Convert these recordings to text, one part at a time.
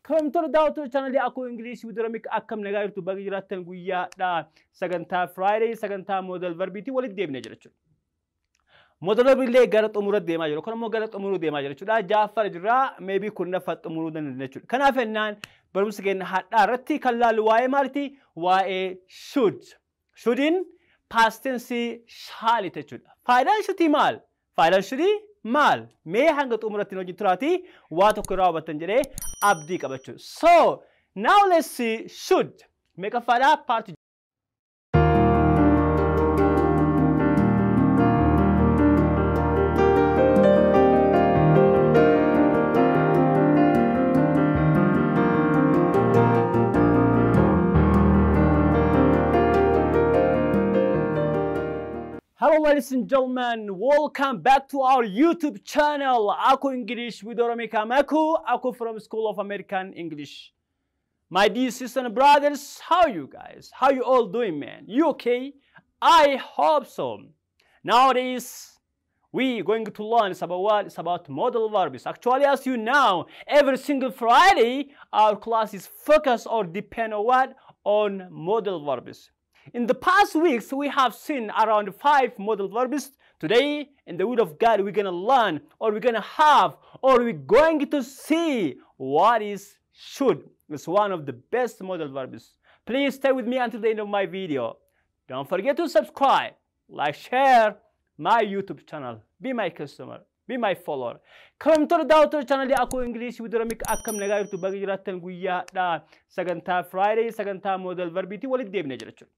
Kabajamtoota daawwattoota chaanalii Akoo English with Oromic akkam nagaa jirtu baga jiraattan guyyaadha. Sagantaa Friday sagantaa modal verbiitii walitti deebinee jira jechuudha. Modal verbiillee gara xumura deemaa jiru. Kun immoo gara xumuruu deemaa jira jechuudha. Jaaffara jirra maybe kurnaffaa xumuruu dandeenya jechuudha. Kanaaf jennaan barumsa keenya har'aa irratti kan laallu waa'ee maaliiti? Waa'ee should. Shouldiin past tense shall jechuudha. Faayidaan shouldii maal? Faayidaan shouldii maal? Mee hanga xumuratti hojii turaatii waa tokko irraa hubattan jedhee abdii qaba jechuudha. So now let's see should. Meeqaffaadhaa? Part Hello ladies and gentlemen, welcome back to our YouTube channel, Aku English with Oromic. I'm Aku, Aku from School of American English. My dear sisters and brothers, how are you guys? How you all doing, man? You okay? I hope so. Nowadays, we going to learn about what? It's about modal verbs. Actually, as you know, every single Friday, our class is focused or depend on what? On modal verbs. In the past weeks, we have seen around 5 modal verbs. Today, in the Word of God, we're going to learn, or we're going to have, or we're going to see what is should. It's one of the best modal verbs. Please stay with me until the end of my video. Don't forget to subscribe, like, share my YouTube channel. Be my customer. Be my follower. Kabajamtoota daawwattoota chaanalii Akoo English with Oromic akkam nagaa jirtu baga jiraattan guyyaadha. Sagantaa Friday sagantaa modal verbiitii walitti deebinee jira jechuudha.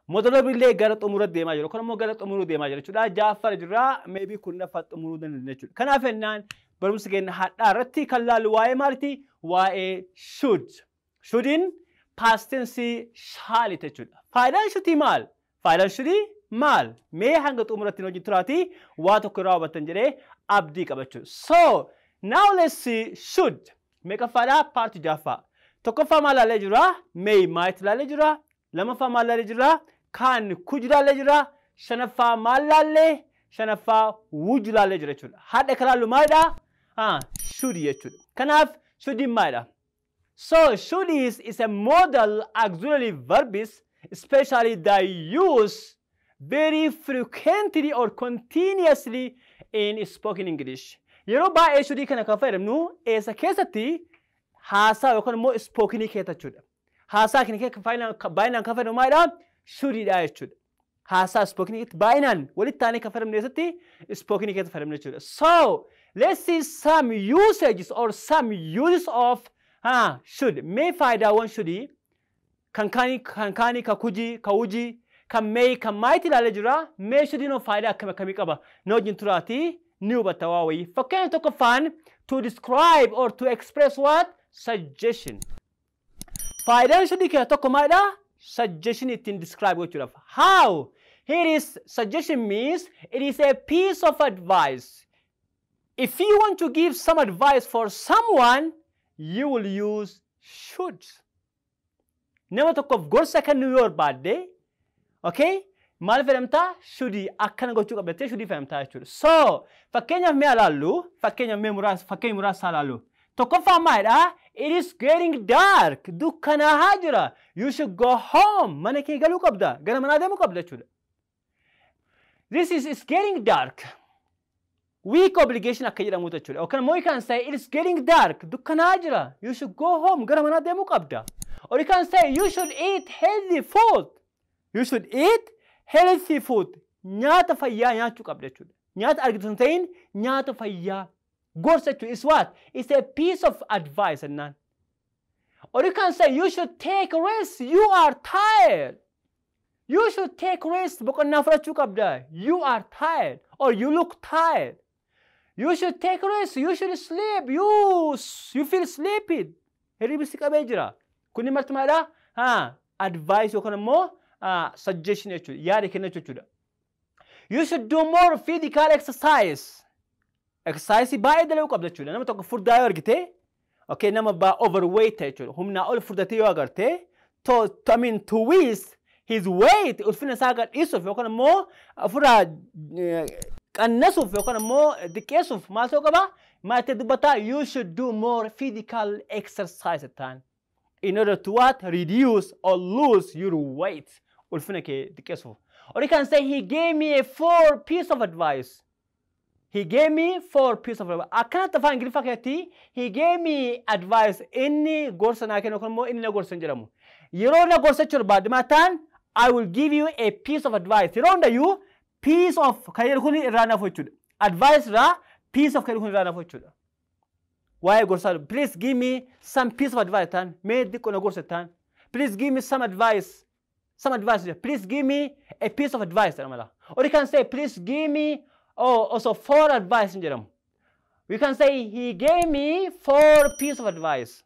Modal verbiillee gara xumura deemaa jiru. Kun immoo gara xumuruu deemaa jira jechuudha. Jaaffara jirra maybe kurnaffaa xumuruu dandeenya jechuudha. Kanaaf jennaan barumsa keenya har'aa irratti kan laallu waa'ee maaliiti? Waa'ee should. Shouldiin past tense shall jechuudha. Faayidaan shouldii maal? Faayidaan shouldii maal? Mee hanga xumuratti hojii turaatii waa tokko irraa hubattan jedhee abdii qaba jechuudha. So now let's see should. Meeqaffaadhaa? Part jaaffaa. Tokkoffaa maal laallee jira? May might laallee jira. Lamaffaa maal laallee jira? Can could laallee jira. Shanaffaa maal laallee? Shanaffaa would laallee jira jechuudha. Har'a kan laallu maalidha? Should jechuudha. Kanaaf shouldiin maalidha? So should is a modal auxiliary verbs, especially that use very frequently or continuously in spoken English. Yeroo baay'ee shouldii kana kan fayyadamnu eessa keessatti haasaa yookaan immoo spokenii keessa jechuudha. Haasaa kana keessa baay'inaan kan fayyadamu maalidha? Shouldiidha jechuudha. Haasaa spokenii keessatti baay'inaan walitti taanee kan fayyadamnu keessatti spokenii keessa fayyadamnu jechuudha. So let's see some usages or some uses of should. Mee faayidaawwan shouldii kan kaanii, kan kujii, kan wujii, kan may, kan might ilaalee jira. Mee shouldiin hoo faayidaa akkam akkamii qaba? Na wajjin turaatii ni hubatta waa wayii. Fakkeenya tokkoffaan to describe or to express what? Suggestion. Faayidaan shouldii keessaa tokko maalidha? Suggestion ittiin describe gochuudhaaf. How? Here is suggestion means it is a piece of advice. If you want to give some advice for someone, you will use should. Nama tokkoof gorsa kennuu yoo barbaadde, okay? Maal fayyadamtaa? Shouldii akkana gochuu qabda shouldii fayyadamtaa jechuudha. So, fakkeenyaaf mee ilaallu, fakkeenyaaf mee muraasa, fakkeenya muraasa ilaallu. Tokkoffaa maalidha? It is getting dark. Dukkanaa'aa jira. You should go home. Mana kee galuu qabda. Gara manaa deemuu qabda jechuudha. This is it's getting dark. Weak obligation akka jedhamu jechuudha. Yookaan immoo you can say it is getting dark. Dukkanaa'aa jira. You should go home. Gara manaa deemuu qabda. Or you can say you should eat healthy food. You should eat healthy food. Nyaata fayyaa nyaachuu qabda jechuudha. Nyaata argitu hin ta'in nyaata fayyaa. Gorsa jechuudha is what? It's a piece of advice jennaan. Or you can say you should take rest. You are tired. You should take rest. Boqonnaa fudhachuu qabda. You are tired. Or you look tired. You should take rest. You should sleep. You feel sleepy. Hirribni si qabee jira. Kunni marti maalidha? Advice yookaan immoo suggestion jechuudha. Yaada kenna jechuudha. You should do more physical exercise. Exercise baay'ee dalaguu qabda jechuudha. Nama tokko furdaa yoo argite, okay, nama overweight ta'e jechuudha. Humnaa ol furdatee yoo agarte, to, I mean, to waste his weight, ulfina isaa gadhiisuuf yookaan immoo ofirraa qannasuuf yookaan immoo xiqqeessuuf maal ta'uu qaba? Maal dubbataa? You should do more physical exercise jettaan. In order to what? Reduce or lose your weight. Ulfina kee xiqqeessuuf. Or you can say, he gave me a four piece of advice. He gave me four piece of advice. Akkanatti afaan Ingiliffaa keessatti he gave me advice, inni gorsa naa kennu yookaan immoo inni na gorsa hin jedhamu. Yeroo na gorsa jechuu barbaadde maataan I will give you a piece of advice. Yeroo hundayyuu piece of kan jedhu kun irraa nafu jechuudha. Advice irraa piece of kan jedhu kun irraa nafu jechuudha. Waa'ee gorsaa, please give me some piece of advice taan, mee xiqqoo na gorsa taan. Please give me some advice. Some advice. Please give me a piece of advice jedhama mala. Or you can say, please give me, oh, also four advice hin jedhamu. We can say, he gave me four piece of advice.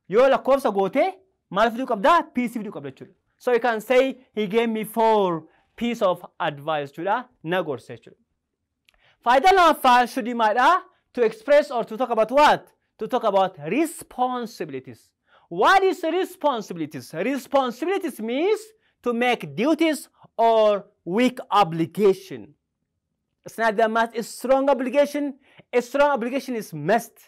Yoo lakkoofsa goote maal fiduu qabdaa? Piece fiduu qabda jechuudha. So you can say, he gave me four piece of advice jechuudha. Na gorse jechuudha. Faayidaa lammaffaa should maalidha? To express or to talk about what? To talk about responsibilities. What is responsibilities? Responsibilities means to make duties or weak obligation. It's not that much a strong obligation. A strong obligation is must.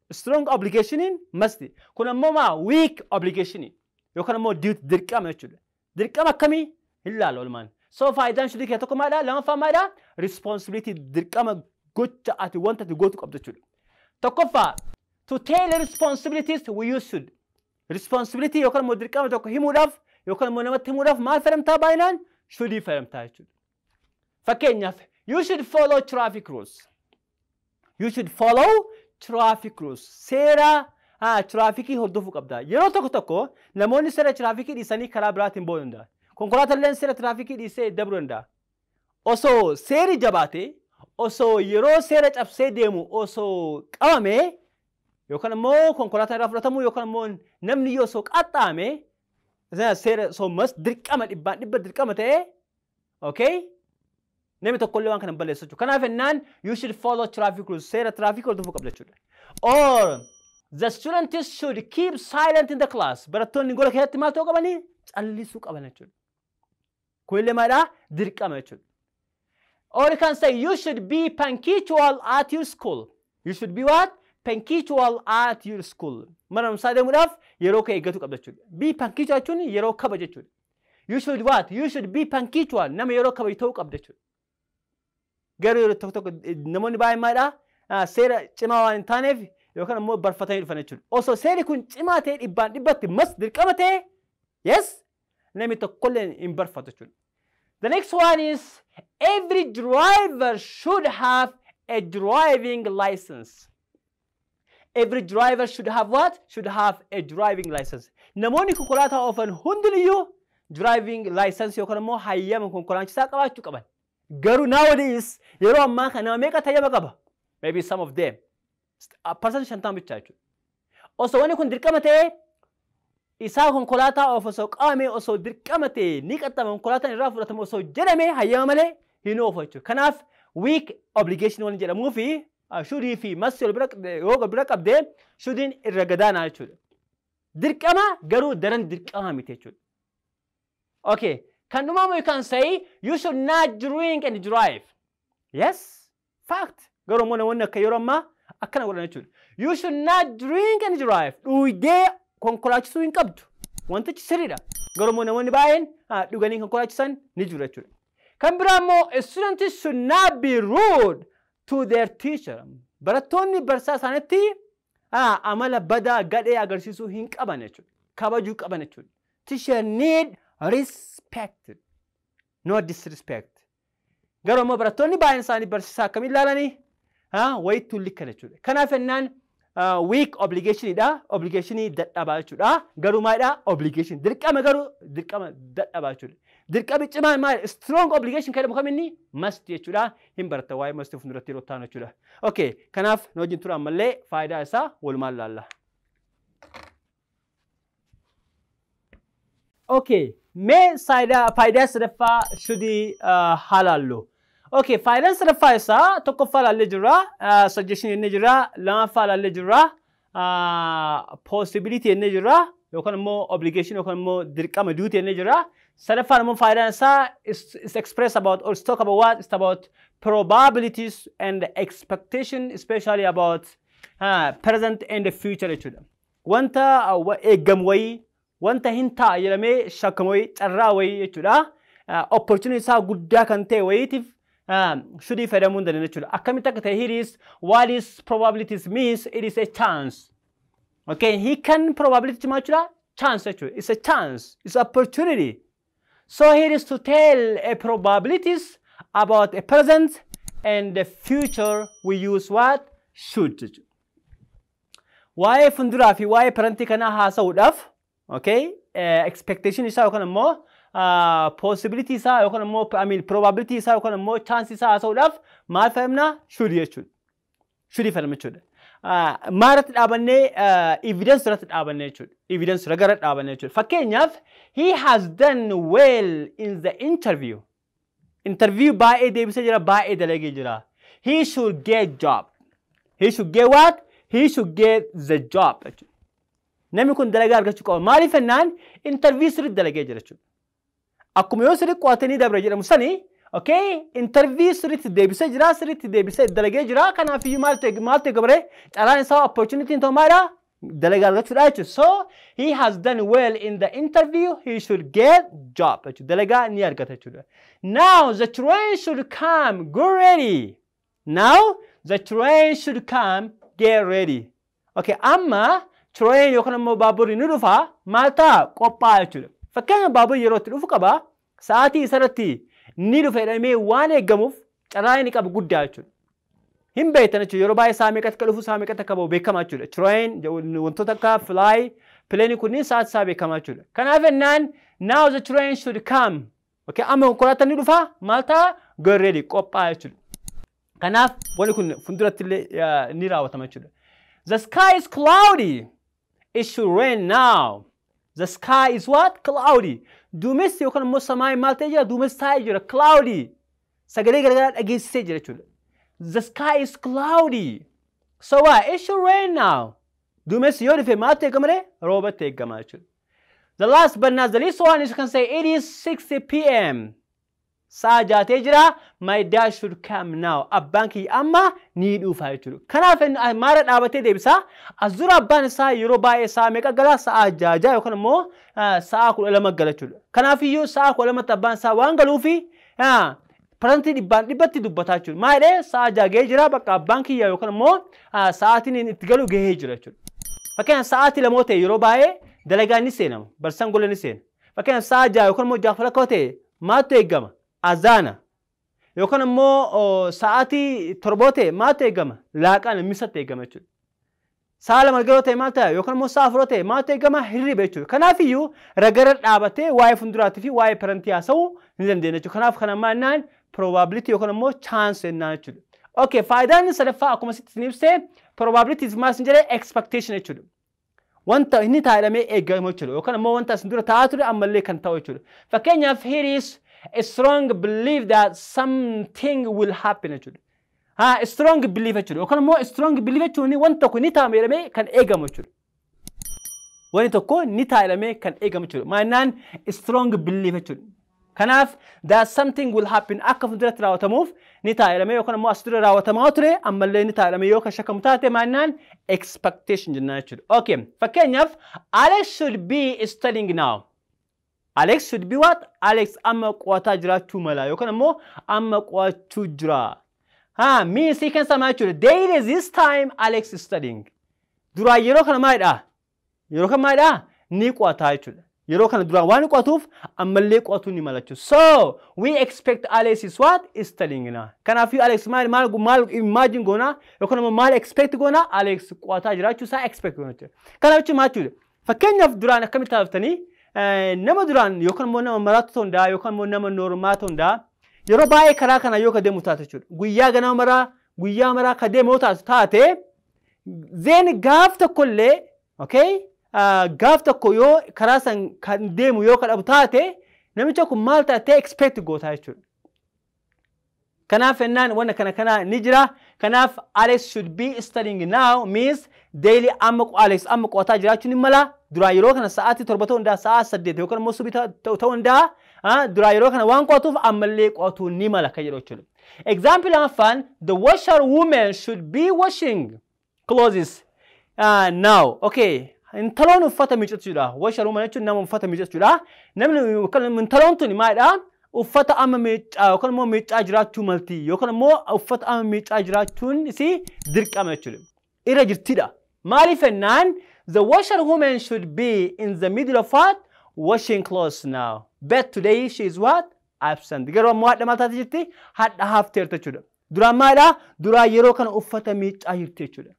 A strong obligation in must. Kun ammoo maa weak obligation yookaan ammoo duty, dirqama jechuudha. Dirqama akkamii hin laalu oolmaan. So faayidaan should kee tokko maalidha? Lammaffaa maalidha? Responsibility, dirqama gocha ati wanta ati gootu qabdu jechuudha. Tokkoffaa, to tell responsibilities we use should. Responsibility yookaan immoo dirqama tokko himuudhaaf yookaan immoo namatti himuudhaaf maal fayyadamtaa baay'inaan? Should fayyadamtaa jechuudha. Fakkeenyaaf, you should follow traffic rules. You should follow traffic rules. Seera tiraafikii hordofuu qabda. Yeroo tokko tokko namoonni seera tiraafikii dhiisanii karaa biraatiin ba'uu danda'a. Konkolaataan seera tiraafikii dhiisee dabruu danda'a. Osoo seerri jabaate, osoo yeroo seera cabsee deemu osoo qabame, yookaan immoo konkolaataan irraa fudhatamu, yookaan immoo namni yoo osoo qaxxaame, seera sommas dirqama dhibbaan dhibba dirqama ta'e, okay, namni tokkollee waan kana hin balleessu jechuudha. Kanaaf jennaan you should follow traffic rules, seera traffic hordofuu qabda jechuudha. Or the students should keep silent in the class. Barattoonni gola keessatti maal ta'uu qabanii? Callisuu qaban jechuudha. Kunillee maalidhaa? Dirqama jechuudha. Or you can say, you should be punctual at your school. You should be what? Punctual at your school. Mana barumsaa deemuudhaaf yeroo kee eeggatu qabda jechuudha. Be punctual jechuun yeroo kaba jechuudha. You should what? You should be punctual. Nama yeroo kabaju ta'uu qabda jechuudha. Garuu yeroo tokko tokko namoonni baay'een maalidhaa? Seera cimaa waan hin taaneef yookaan immoo barfatanii dhufan jechuudha. Osoo seerri kun cimaa ta'e dhibbaan dhibbatti mas dirqama ta'e, yes, namni tokkollee hin barfatu jechuudha. The next one is, every driver should have a driving license. Every driver should have what? Should have a driving license. Namoonni konkolaataa oofan hundiniyyuu driving license yookaan immoo hayyama konkolaachisaa qabaachuu qaban. Garuu nowadays, yeroo ammaa kana nama meeqa hayyama qaba? Maybe some of them. 50% bichaa jechuudha. Osoo wanni kun dirqama ta'ee, isaa konkolaataa oofu osoo qabame, osoo dirqama ta'e ni qaxxama, konkolaataan irraa fudhatama osoo jedhame, hayyama malee hin oofu jechuudha. Kanaaf weak obligation waan jedhamuu fi shouldii fi must wal bira yoo wal bira qabdee shouldiin irra gadaanaa jechuudha. Dirqama garuu daran dirqama miti jechuudha. Okay, kan dhumaa, you can say, you should not drink and drive. Yes, fact. Garuu immoo namoonni akka yeroo ammaa akkana godhan jechuudha. You should not drink and drive. Dhugdee konkolaachisuu hin qabdu. Wantichi sirriidha. Garuu immoo namoonni baay'een dhuganii konkolaachisan ni jiru jechuudha. Kan biraa immoo, students should not be rude to their teacher. Barattoonni barsiisaa isaaniitti amala badaa gadhee agarsiisuu hin qaban jechuudha. Kabajuu qaban jechuudha. Teacher need respect, not disrespect. Garuu immoo barattoonni baay'een isaanii barsiisaa akkamiin ilaalanii wayittuu likkan jechuudha. Kanaaf jennaan weak obligationidha. Obligationii dadhabaa jechuudha. Garuu maalidha? Obligation. Dirqama garuu dirqama dadhabaa jechuudha. Dirqami cimaan maali? Strong obligation kan jedhamu kaminni must jechuudha. Hin baratta waa'ee must fuulduratti yeroo taanu jechuudha. Okay, kanaaf nu wajjin tura, ammallee faayidaa isaa walumaan ilaalla. Okay, mee faayidaa sadaffaa shouldii haa laallu. Okay, faayidaan sadaffaa isaa tokkoffaa ilaallee jirra, suggestion jennee jirra, lamaffaa ilaallee jirra, possibility jennee jirra, yookaan immoo obligation yookaan immoo dirqama, duty jennee jirra. Sadaffaan immoo faayidaan isaa is express about or talk about what? It's about probabilities and expectation, especially about present and the future jechuudha. Wanta eeggamu wayii, wanta hin ta'a jedhamee shakkamu wayii, carraa wayii jechuudha. Opportunity isaa guddaa kan ta'e wayiitiif should fayyadamuu hin dandeenya jechuudha. Akkamitti akka ta'e, here is what is probabilities means, it is a chance. Okay, he can probability maal jechuudha? Chance jechuudha. It's a chance. It's opportunity. So here is to tell a probabilities about a present and the future, we use what? Should jechuudha. Waa'ee fuulduraa fi waa'ee presentii kanaa haasa'uudhaaf, okay, expectation isaa yookaan immoo possibility isaa yookaan immoo, I mean, probability isaa yookaan immoo chance isaa haasa'uudhaaf maal fayyadamna? Should jechuudha. Should fayyadamna jechuudha. Maal irratti dhaabannee? Evidence irratti dhaabannee jechuudha. Evidence ragaa irratti dhaabannee jechuudha. Fakkeenyaaf, he has done well in the interview. Interview baay'ee deebisee jira, baay'ee dalagee jira. He should get job. He should get what? He should get the job jechuudha. Namni kun dalagaa argachuu qaba. Maaliif jennaan, interview sirriitti dalagee jira jechuudha. Akkuma yoo sirriitti qo'atanii dabre jedhamu sani, okay, interview sirriitti deebisee jira, sirriitti deebisee dalagee jira. Kanaafiyyuu maaltu eegama? Carraan isaa, opportunity ta'u maalidha? Dalagaa argachuudha jechuudha. So he has done well in the interview, he should get job jechuudha. Dalagaa ni argata jechuudha. Now the train should come, get ready. Now the train should come, get ready. Okay, amma train yookaan immoo baaburri ni dhufa, maal ta'a? Qophaa'a jechuudha. Fakkeenya, baaburri yeroo itti dhufu qaba. Sa'aatii isarratti ni dhufa jedhamee waan eeggamuuf carraa inni qabu guddaa jechuudha. Hin beektan jechuudha, yeroo baay'ee sa'a meeqatti akka dhufu, sa'a meeqatti akka bahu beekamaa jechuudha. Train, wantoota akka fly, plane kunniin sa'aatii isaa beekamaa jechuudha. Kanaaf jennaan, now the train should come. Okay, amma konkolaataan ni dhufa, maal ta'a? Get ready, qophaa'a jechuudha. Kanaaf wanni kun fuulduratti illee ni raawwatama jechuudha. The sky is cloudy. It should rain now. The sky is what? Cloudy. Duumessi yookaan immoo samaayi maal ta'ee jira? Duumessi taa'ee jira. Cloudy. Sagalee garagaraa dhageessisee jira jechuudha. The sky is cloudy. So what? It should rain now. Duumessi yoo dhufe maaltu eegama ree? Roobatti eegama jechuudha. The last but not the least one is, you can say, it is 6 p.m. Sa'a jaatee jira. My dad should come now. Abbaan kiyya amma ni dhufa jechuudha. Kanaaf maara dhaabatee deebisa. As dura abbaan isaa yeroo baay'ee sa'a meeqa gala? Sa'a 6 yookaan immoo sa'a 12 gala jechuudha. Kanaafiyyuu sa'a 12tti abbaan isaa waan galuufi presentii dhibbaan dhibbatti dubbataa jechuudha. Maal jedhee? Sa'a 6 gahee jira, bakka abbaan kiyya yookaan immoo sa'aatiin itti galu gahee jira jechuudha. Fakkeenyaaf, sa'aatii 2 ta'e yeroo baay'ee dalagaa ni seenama. Barsiisaan gola ni seena. Fakkeenyaaf, sa'a 6 yookaan immoo 6:30 ta'e maaltu eegama? Azaana. Yookaan immoo sa'aatii 7 ta'e maaltu eegama? Laaqana misatti eegama jechuudha. Sa'a 2 galoo ta'e maal ta'a? Yookaan immoo sa'a 4 ta'e maaltu eegama? Hirriba jechuudha. Kanaafiyyuu ragara dhaabatee waa'ee fuulduraatii fi waa'ee presentii haasa'uu ni dandeenya jechuudha. Kanaaf kana maal probability yookaan immoo chance jennaan jechuudha. Okay, faayidaan sadaffaa akkuma sitti isin ibsee, probability maal isin jedhee, expectation jechuudha. Wanta inni ta'a jedhamee eegamu jechuudha. Yookaan immoo wanta asin dura ta'aa ture ammallee kan ta'u jechuudha. Fakkeenyaaf, here is a strong belief that something will happen jechuudha. Ha, strong belief jechuudha. Yookaan immoo strong belief jechuun wanta tokko ni ta'a jedhamee kan eegamu jechuudha. Wanti tokko ni ta'a jedhamee kan eegamu jechuudha. Maannaan strong belief jechuudha. Kanaaf that something will happen, akka fuulduratti raawwatamuuf ni ta'a jedhamee yookaan immoo as dura raawwatamaa ture ammallee ni ta'a jedhamee yoo kan shakkamu taate, maannaan expectation jennaan jechuudha. Okay, fakkeenyaaf, Alex should be studying now. Alex should be what? Alex amma qo'ataa jiraachuu mala yookaan immoo amma qo'achuu jira. Ha, means kan sama jechuudha. Daily this time Alex is studying. Duraan yeroo kana maalidha? Yeroo kana maalidha? Ni qo'ataa jechuudha. Yeroo kana duraan waan qo'atuuf ammallee qo'atuu ni mala jechuudha. So we expect Alex is what? Is studying now. Kanaafuu Alex maal maal maal imagine goona yookaan immoo maal expect goona? Alex qo'ataa jiraachuu isaa expect goona jechuudha. Kanaaf jechuun maal jechuudha? Fakkeenyaaf, duraan akkamitti taaftanii nama duraan yookaan immoo nama maraatu ta'uu danda'a yookaan immoo nama normal ta'uu danda'a. Yeroo baay'ee karaa kana yoo ka deemu taate jechuudha. Guyyaa ganama maraa, guyyaa maraa ka deemu yoo taate, then gaaf tokkollee, okay, gaaf tokko yoo karaa san kan deemu yoo ka dhabu taate, namicha kun maal taatee expect gootaa jechuudha. Kanaaf jennaan wanna kana kana ni jira. Kanaaf Alex should be studying now means daily amma Alex amma qo'ataa jiraachuu ni mala. Duraan yeroo kana sa'aatii 7 ta'uu danda'a, sa'aa 8 yookaan immoo subii ta'uu danda'a. Duraan yeroo kana waan qo'atuuf ammallee qo'atuu ni mala kan jedhu jechuudha. Example lammaffaan, the washer woman should be washing clothes now. Okay. Intaloon uffata miiccachuudha. Washer woman jechuun nama uffata miiccachuudha. Namni intaloon tuni maalidha? Uffata amma miiccaa yookaan immoo miiccaa jiraachuu malti yookaan immoo uffata amma miiccaa jiraachuun isii dirqama jechuudha. Irra jirtidha. Maaliif jennaan the washer woman should be in the middle of what? Washing clothes now. But today she is what? Absent. Garuu ammoo hadha maal taate jirti? Hadha hafteerta jechuudha. Duraan maalidha? Duraan yeroo kana uffata miiccaa jirti jechuudha.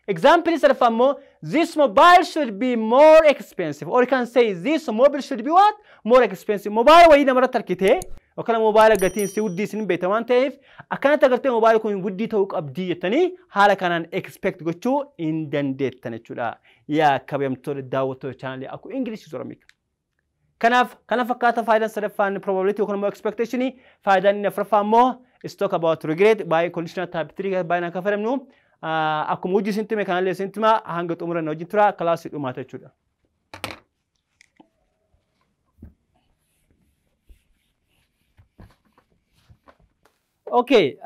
Example sadaffaa immoo this mobile should be more expensive, or you can say this mobile should be what? More expensive. Mobile wayii namarratti harkitee yookaan mobaayila gatiin si guddii isin beekta waan ta'eef akkanatti agartee mobaayilli kun guddii ta'uu qabdii jettanii haala kanaan expect gochuu hin dandeettan jechuudha. Yaa kabajamtoota daawwattoota chaanalii Aku English Oromic. Kanaaf kana fakkaata faayidaan sadaffaan probability yookaan immoo expectation. Faayidaan inni afuraffaa immoo is talk about regret by conditional type 3 baay'inaan kan fayyadamnu. Akkuma hojii isin time kanallee isin tima hanga xumuran wajjin tura kilaasii dhumaata jechuudha. Okay,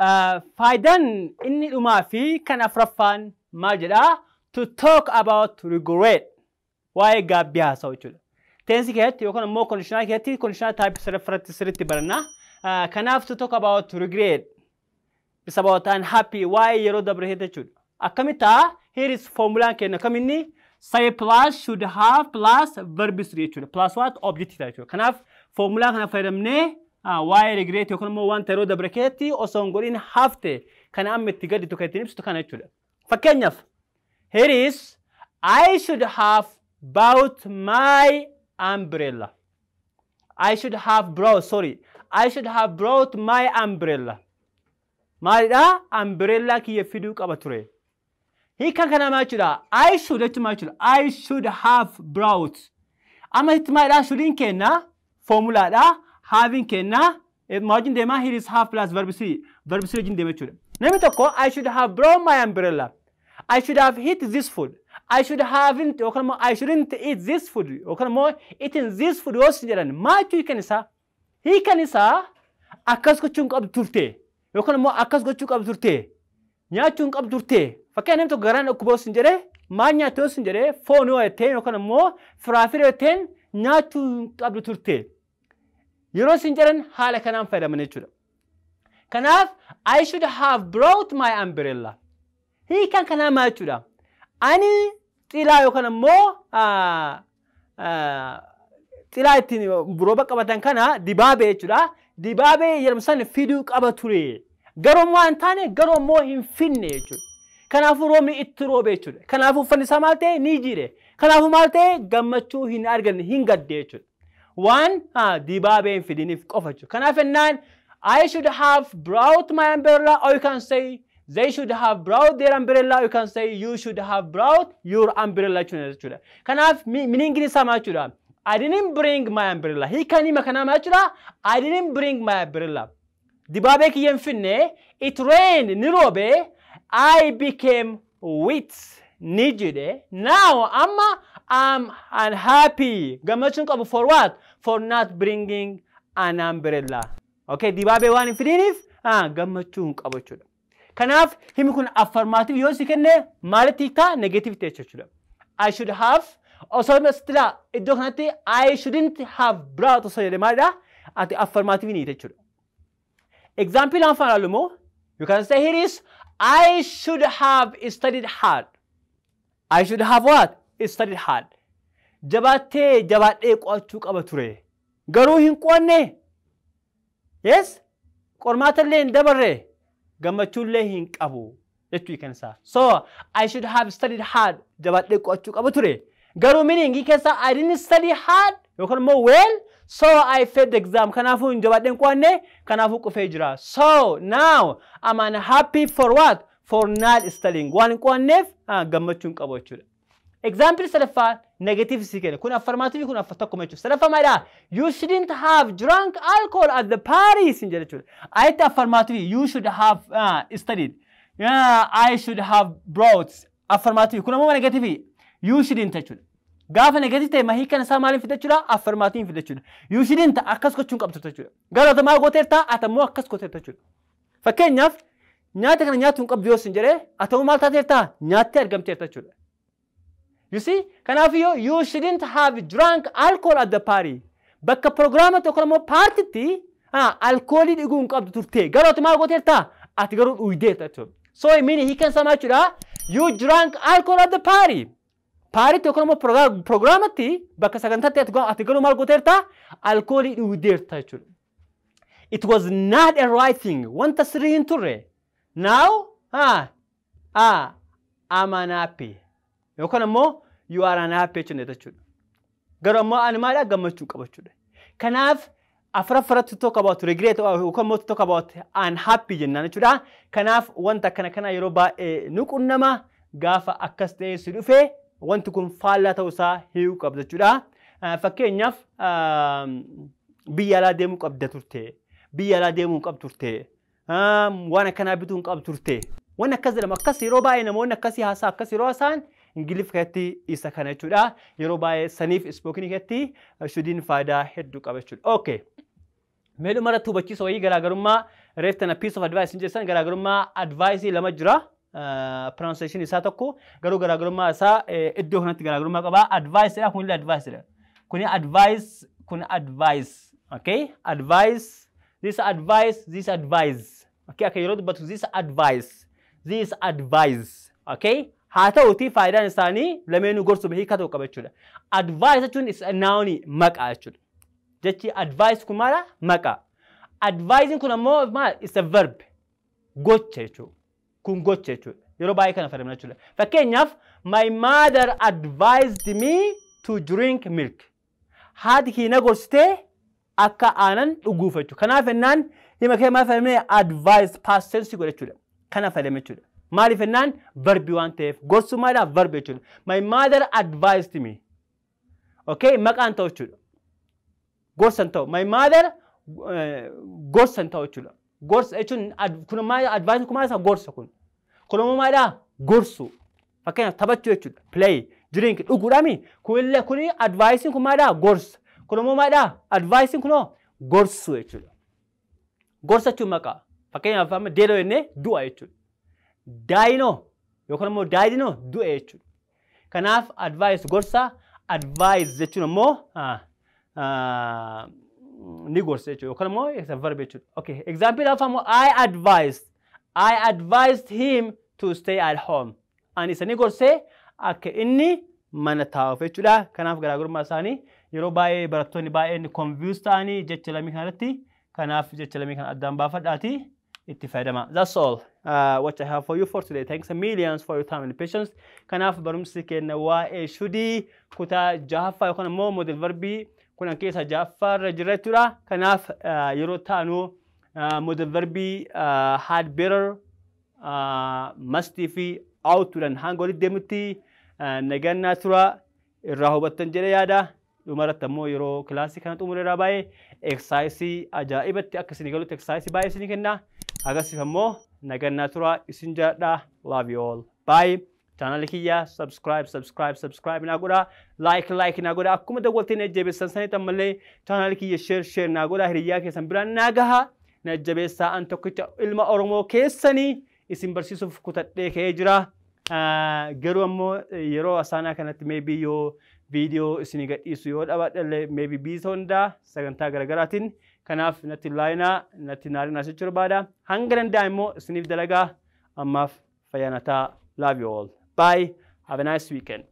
faayidaan inni dhumaa fi kan afuraffaan maal jedhaa? To talk about regret. Waa'ee gaabbii haasa'u jechuudha. Teensi keessatti yookaan immoo conditional keessatti conditional type sadaffatti sirriitti baranna. Kanaaf to talk about regret. It's about unhappy waa'ee yeroo dabre jechuudha. Akkamitti ta'a? Here is formulaan kenna kaminni say plus should have plus verb 3 jechuudha. Plus what? Object ta'a jechuudha. Kanaaf formulaa kana fayyadamnee waa'ee regret yookaan immoo wanta yeroo dabre keessatti osoo hin godhin hafte kana amma itti gadditu kan ittiin ibsitu kana jechuudha. Fakkeenyaaf here is I should have bought my umbrella. I should have brought, sorry. I should have brought my umbrella. Maalidha? Umbrella kiyya fiduu qaba ture. Hiika kana maal jechuudha? I should jechuun maal jechuudha? I should have brought. Amma itti maalidha? Shouldin kenna formulaadha. Having kenna maal wajjin deema? Here is have plus verb 3. Verb 3 wajjin deema jechuudha. Namni tokko I should have brought my umbrella. I should have eat this food. I should haven't yookaan immoo I shouldn't eat this food yookaan immoo eating this food yoo isin jedhan maal jechuu hiikan isaa? Hiikan isaa akkas gochuu hin qabdu turte yookaan immoo akkas gochuu qabdu turte nyaachuu hin qabdu turte. Fakkeenyaaf namni tokko garaan dhukkuba yoo isin jedhe maal nyaatte yoo isin jedhe foon yoo jetteen yookaan immoo firaafira yoo jetteen nyaachuu hin qabdu turte. Yeroo isin jedhan haala kanaan fayyadaman jechuudha. Kanaaf I should have brought my umbrella. Hiikan kanaa maal jechuudha? Ani xilaa yookaan immoo xilaa ittiin rooba qabatan kana dibaabee jechuudha. Dibaabee jedhamu sana fiduu qaba ture. Garuu immoo hin taane garuu immoo hin finne jechuudha. Kanaafuu roobni itti roobe jechuudha. Kanaafuu uffanni isaa maal ta'e ni jiidhe. Kanaafuu maal ta'e gammachuu hin arganne hin gadde jechuudha. Waan dibaabee hin fidiniif qofa jechuudha. Kanaaf jennaan I should have brought my umbrella, or you can say they should have brought their umbrella, you can say you should have brought your umbrella jechuudha. Kanaaf meaning isaa maal jechuudha? I didn't bring my umbrella. Hiikan hima kanaa maal jechuudha? I didn't bring my umbrella. Dibaabee kiyya hin finne, it rained ni roobe, I became wet ni jedhe. Now amma I'm unhappy. Gammachuun qabu for what? For not bringing an umbrella. Okay, dibaabee waan hin fidiniif gammachuu hin qabu jechuudha. Kanaaf himi kun affirmative yoo si kenne maalitti hiiktaa? Negative ta'e jechuudha. I should have osoo asitti iddoo kanatti I shouldn't have brought osoo jedhe maalidha? Ati affirmative ni jechuudha. Example afaan ilaallu immoo you can say here is I should have studied hard. I should have what? Studied hard. Jabaatee jabaadhee qo'achuu qaba ture. Garuu hin qo'anne. Yes? Qormaata illee hin dabarre. Gammachuullee hin qabu jechuu kan isaa. So I should have studied hard. Jabaadhee qo'achuu qaba ture. Garuu meaning keessa I didn't study hard yookaan immoo well, so I failed the exam. Kanaafuu hin jabaadhee hin qo'anne, kanaafuu qufee jira. So now I'm unhappy for what? For not studying. Waan hin qo'anneef gammachuu hin qabu jechuudha. Example sadaffaa negative si kenna. Kun affirmative kun tokkuma jechuudha. Sadaffaa maalidha? You shouldn't have drunk alcohol at the party sin jedha jechuudha. Ayitti affirmative you should have studied. I should have brought. Affirmative kun ammoo negative you shouldn't jechuudha. Gaafa negative ta'e hiikan isaa maaliin fida jechuudha? Affirmative fida jechuudha. You shouldn't akkas gochuu hin qabdu jechuudha. Garuu ati maal gooteerta? Ati ammoo akkas gooteerta jechuudha. Fakkeenyaaf nyaata kana nyaachuu hin qabdu yoo sin jedhee ati maal taateerta? Nyaattee argamteerta jechuudha. You see? Kanaafiyyuu you shouldn't have drunk alcohol at the party. Bakka prograama tokko immoo paartitti alkoolii dhuguu hin qabdu turte. Garuu ati maal gooteerta? Ati garuu dhugdeerta jechuudha. So meaning hiikan isaa maal jechuudha? You drank alcohol at the party. Paaritti yookaan immoo prograamatti bakka sagantaatti ati garuu maal gooteerta? Alkoolii dhugdeerta jechuudha. It was not a right thing. Wanta sirrii hin turre. Now, I'm unhappy. Yookaan immoo you are unhappy jechuudha. Garuu ammoo ani maadha gammachuu qaba jechuudha. Kanaaf afuraffaratti talk about regret yookaan immoo talk about unhappy jennaan jechuudha. Kanaaf wanta akkana kana yeroo baay'ee nu qunnama gaafa akkas ta'ee si dhufe wanti kun faallaa ta'uu isaa hiikuu qabda jechuudha. Fakkeenyaaf biyya alaa deemuu qabda turte. Biyya alaa deemuu hin qabdu turte. Waan akkanaa bituu hin qabdu turte. Waan akkas jedhamu akkas yeroo baay'ee namoonni akkasii haasaa akkas yeroo haasa'an Ingiliffa keessatti isa kana jechuudha. Yeroo baay'ee saniif spokenii keessatti shouldiin faayidaa hedduu qaba jechuudha. Okay. Mee dhumarratti hubachiisa wayii garaagarummaa reeftana piece of advice hin jeessan garaagarummaa advice lama jira. Pronunciation isaa tokko garuu garaagarummaa isaa iddoo kanatti garaagarummaa qaba. Advice dha kunillee advice dha. Kuni advice kun advice. Okay? Advice, this advice, this advice. Okay, akka yeroo dubbatu this advice, this advice. Okay? Haa ta'uti faayidaan isaanii lameenuu gorsuma hiika tokko qaba jechuudha. Advice jechuun is a noun maqaa jechuudha. Jechi advice kun maala? Maqaa. Advising kun ammoo maal? Is a verb. Gocha jechuudha. Kun gocha jechuudha. Yeroo baay'ee kana fayyadamna jechuudha. Fakkeenyaaf my mother advised me to drink milk. Haati kiyya na gorsitee akka aanan dhuguuf jechuudha. Kanaaf jennaan hima kee maal fayyadamne advise past tense godha jechuudha. Kana fayyadamne jechuudha. Maaliif jennaan verbi waan ta'eef gorsummaadhaaf verbi jechuudha. My mother advised me. Okay, maqaan ta'u jechuudha. Gorsa hin ta'u. My mother gorsa hin ta'u jechuudha. Gorsa jechuun kun maal advice kun maal isaa gorsa kun. Kun immoo maalidhaa? Gorsu. Fakkeenyaaf taphachuu jechuudha. Play, drink, dhuguudhaami. Kunillee kuni advice kun maalidhaa? Gorsa. Kun immoo maalidhaa? Advice kunoo gorsuu jechuudha. Gorsa jechuun maqaa. Fakkeenyaaf amma dead jennee du'a jechuudha. Dienoo yookaan immoo diedinoo du'e jechuudha. Kanaaf advice gorsa, advise jechuun immoo ni gorsa jechuudha yookaan immoo isa verb jechuudha. Okay, example of ammoo I advised him to stay at home. Ani isa ni gorsee akka inni mana taa'uuf jechuudha. Kanaaf garaagarummaa isaanii yeroo baay'ee barattoonni baay'een confused ta'anii jecha lamii kanarratti kanaaf jecha lamii kana addaan baafadhaati itti fayyadama. That's all what I have for you for today. Thanks a millions for your time and patience. Kanaaf barumsi keenya waa'ee shouldii kutaa jahaffaa yookaan immoo modal verbii kunan keessa jahaffaa irra jira jechuudha. Kanaaf yeroo taanu modal verbii had better, mustii fi ought toodhaan hanga walitti deemutti nagannaa tura irraa hubattan jedhee yaada. Dhumarratti ammoo yeroo kilaasii kana xumureeraa baay'ee exercise ajaa'ibatti akka isinii galutti exercise baay'ee isinii kenna. Agarsiif ammoo nagannaa tura isin jaalladha. Love you all. Bye. Chaanalii kiyya subscribe, subscribe, subscribe naa godhaa. Like, like naa godhaa. Akkuma dawwaltee na jajjabeessan sanitti ammallee chaanalii kiyya share, share naa godhaa. Hiriyyaa keessan biraan naa gahaa. Na jajjabeessaa an tokkicha ilma Oromoo keessanii isin barsiisuuf kutadhee ka'ee jira. Garuu ammoo yeroo asaanaa kanatti maybe yoo viidiyoo isinii gadhiisu yoo dhabaadhallee maybe biisa hundaa sagantaa garaagaraatiin kanaaf natti laayinaa natti naarinaa jechuu barbaada. Hanga danda'ame immoo isiniif dalagaa ammaaf fayyaanataa. Love you all. Bye. Have a nice weekend.